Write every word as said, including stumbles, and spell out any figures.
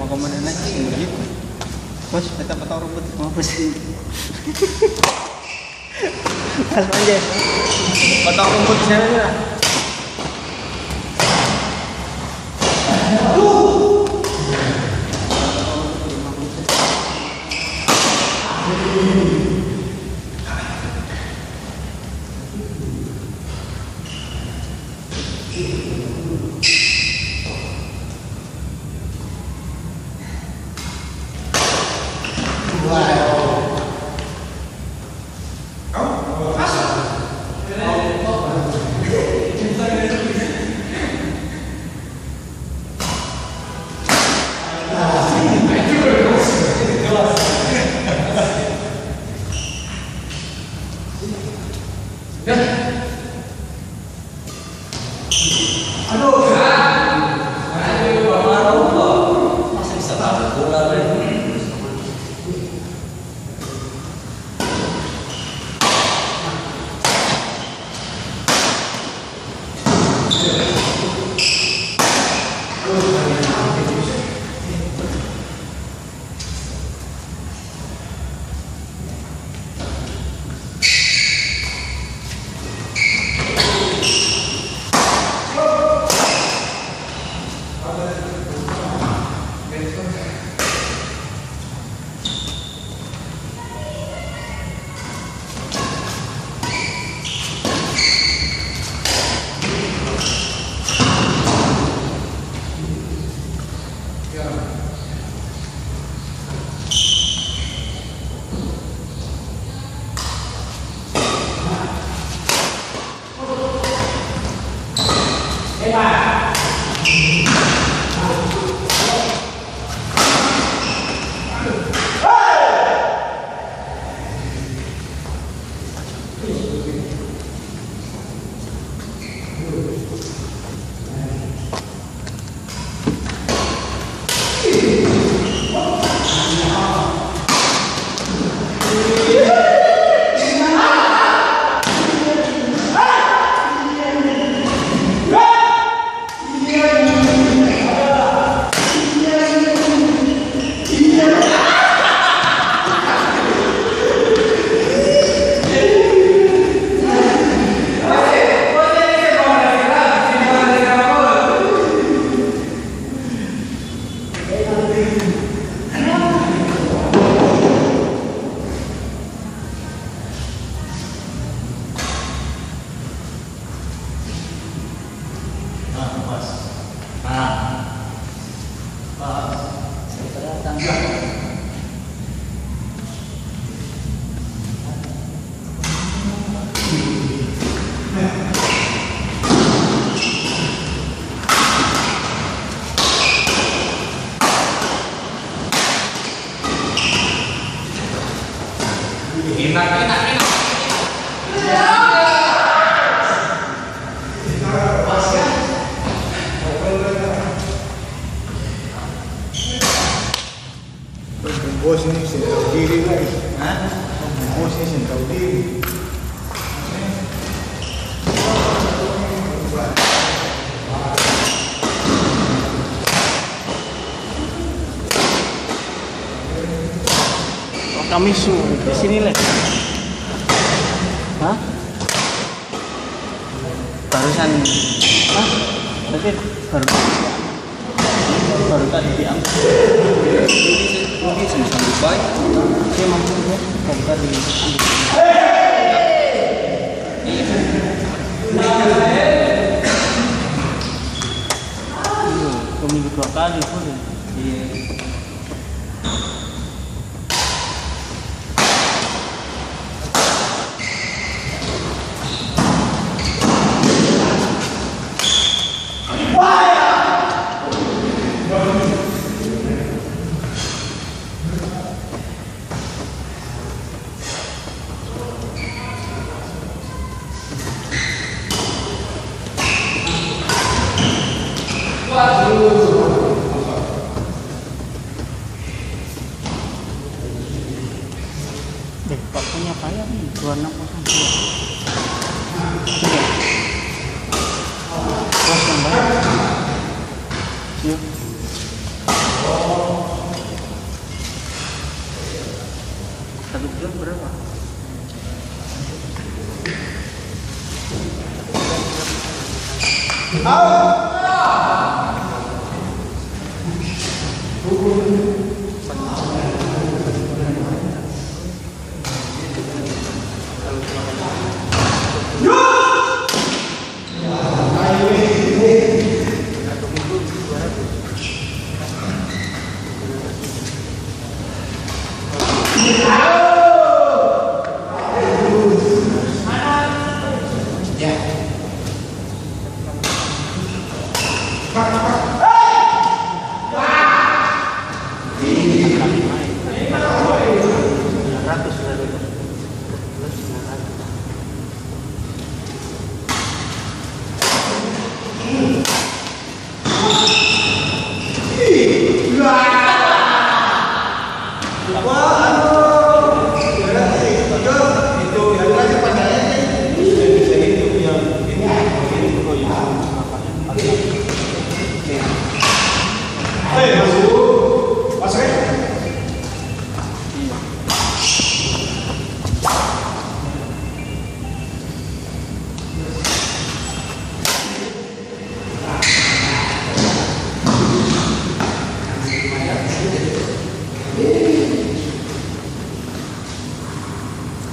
Komandan aja sih begitu. Bos, beta potong rumput, mampus. Pas manja. Potong rumput di sana aja lah. Nah, pas. Nah. Pas. Nah. Bos ini seng tau diri lai. Hah? Bos ini seng tau diri. Oh, kami su di sini le. Hah? Barusan, hah? Berarti baru, baru tadi diambil. Ini sih, ini sih sanggup baik. Dia mampu, ya, baru tadi. Iya. Iya, dua minggu dua kali pun. Iya. Deh, waktunya payah nih, dua enam kosong. Iya. Bos yang banyak. Iya. Out.